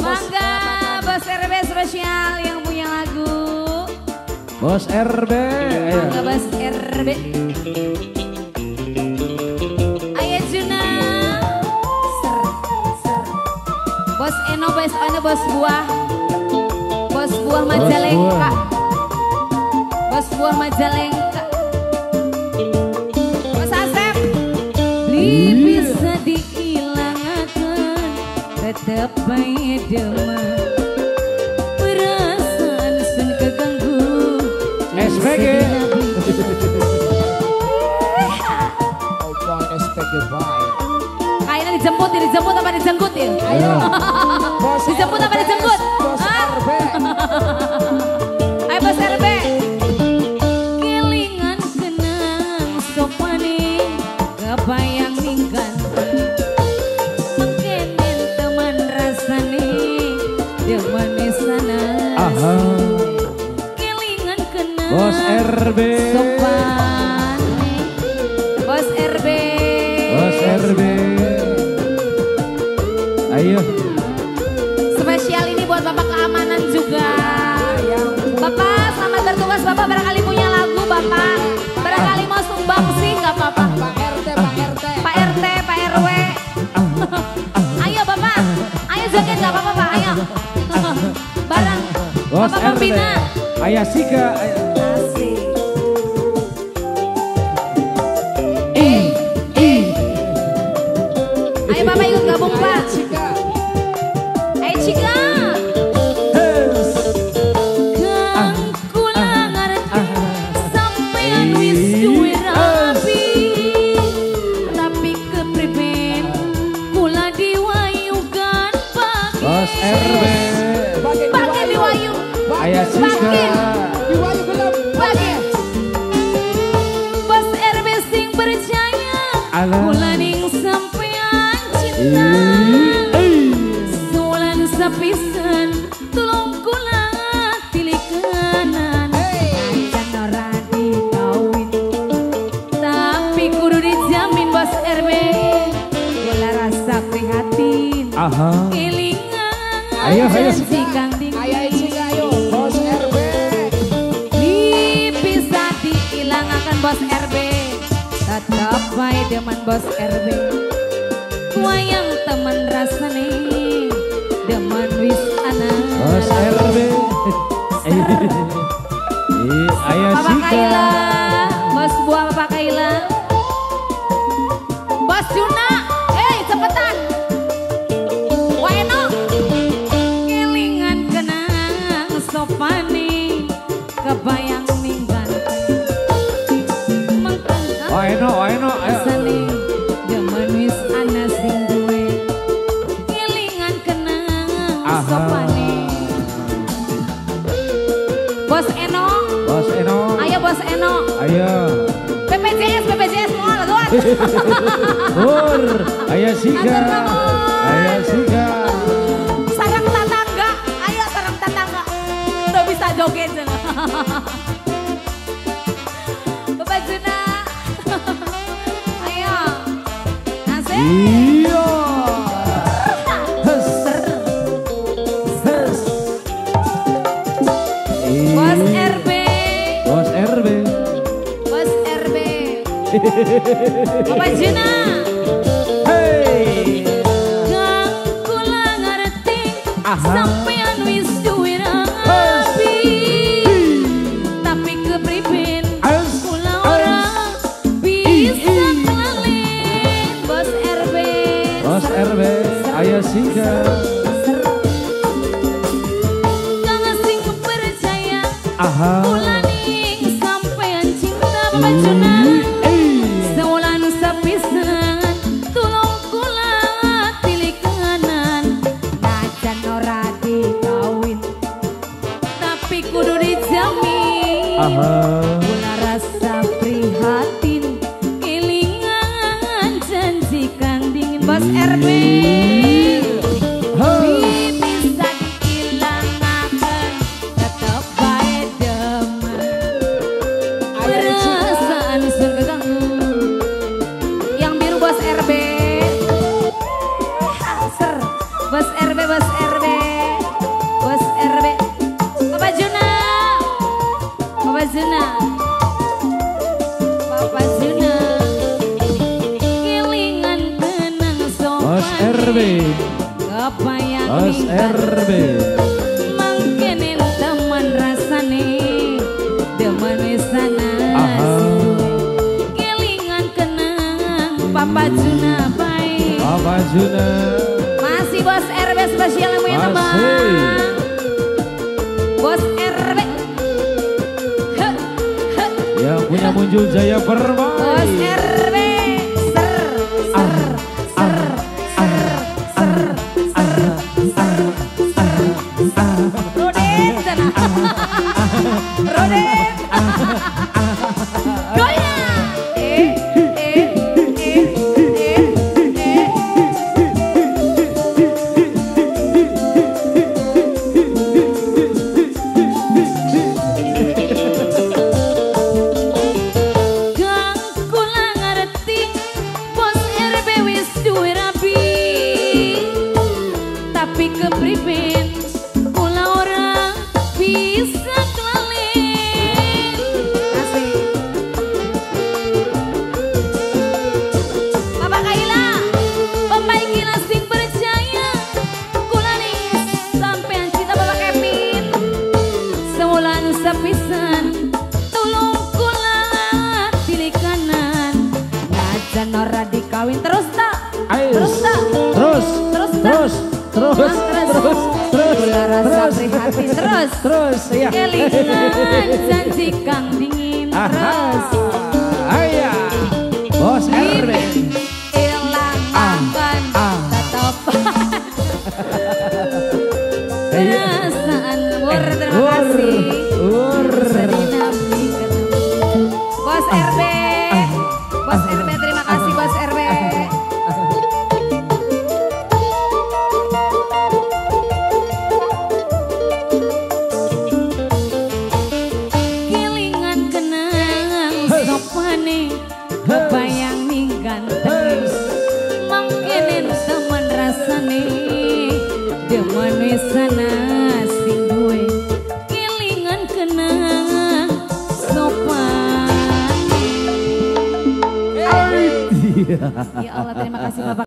Mangga Bos RB spesial yang punya lagu. Bos RB. Mangga Bos RB. Ayo Juna. Ser, ser. Bos Eno, Bos Eno, Bos Buah. Bos Buah Majalengka. Bos Buah Majalengka. Bos Asep. Beli bisa diilangaken tetep bae demen. Perasaan sun keganggu. SPG. SPG bae. Kayaknya dijemput, dijemput apa dijenggut ya? Ayo. Dijemput apa dijenggut? Bos RB. Ayo Bos RB. Kelingan kenang sopane kebayang ninggal. Mengkenen teman rasane demane sana. Aha. Kelingan kenang Bos RB. Sopane. Bos RB. Bos RB. Ayo. Spesial ini buat Bapak keamanan juga. Bapak selamat bertugas, Bapak barangkali punya lagu Bapak. Barangkali mau sumbang sih nggak apa-apa. Pak RT, Pak RT. Pak RT, Pak RW. Ayo Bapak, ayo joget nggak apa-apa Pak, ayo. Barang Bos Bapak RT. Pembina. Ayah Sika. Asik. Ayo Bapak ikut gabung Pak. Ayo Cika. Kang kula ngerti sampean wis duwe rabi, tapi kepriben kula diwayukan pagi. Bos RB. Pagi diwayu. Ayah Sika. Diwayu gelem. Pagi. Bos RB sing percaya kula ning sampean cinta. Sulan sapisan tulung kula tilikanan. Ajan ora dikawin tapi kudu dijamin Bos RB. Kula rasa prihatin. Aha. Kelingan Ayo, ayo. janji kang dingin. Ayo Cika, ayo Bos RB. Bisa diilangaken Bos RB. Tetep bae demen Bos RB. Wayang temen rasane demen wis ana. Bos RB. Ayo Bapak Sika. Kaila, Bos Buah Bapak Kaila. Bos Juna, cepetan. Waeno. Kelingan kenang sopane kebayang ninggal. Mengkengkang. Waeno, waeno, ayo. Rasane demen wis ana sing duwe. Kelingan kenang sopane. Bos Eno. Bos Eno. Ayo Bos Eno. Ayo. BPJS, BPJS semua luar. Hur, ayo Sika. Ayo Sika. Sarang tetangga, ayo sarang tetangga. Udah bisa joget. Bapak Juna. Ayo. Asik. Iya. Hes. Hes. Bos RB. Bos RB. Bos RB. Bapak Juna. Hey. Kang kula ngerti sampean wis duwe rabi, tapi kepriben kula ora bisa kelalen. Bos RB. Bos RB, ayo Sika. Kang sing percaya Aha. kula ning sampean cinta Bapak Juna. Sewulan sapisan tulung kula tilikanan. Najan ora dikawin tapi kudu dijamin. Aha. Kula rasa prihatin kelingan janji kang dingin Bos RB. RB. Kebayang Bos RB. Mangkenen temen rasane demen wis ana. Kelingan kenang Papa Juna bae. Papa Juna. Masih Bos RB spesial yang punya teman. Bos RB. Yang punya Muncul Jaya Permai. Bos RB. Ser ser ser ser ser ser ser ser ser. Rodet sana. Rodet. Goyang. Kang kula ngerti Bos RB wis duwe rabi, tapi kepriben kula ora bisa kelalen. Asik. Bapak Kaila, Bapak Gila sing percaya kula ning sampean cinta Bapak Kevin. Sewulan sepisan tulung kula pilih kanan. Najan ora dikawin terus tak? Terus tak? Terus. Terus tak? Terus. Terus. Terus. Terus. Kula rasa Terus. prihatin terus. Terus. Iya. Kelingan janji kang dingin terus. Ayah. Bos RB. Ilang makan tatopan. Perasaan wur, terima kasih. Wur. Bos RB. Bos RB terima kasih Bos RB. Kelingan kenang sopane kebayang ning ganteng. Mangkenen temen rasane demen wis ana sing duwe. Kelingan kenang sopane. Ya Allah, terima kasih Bapak.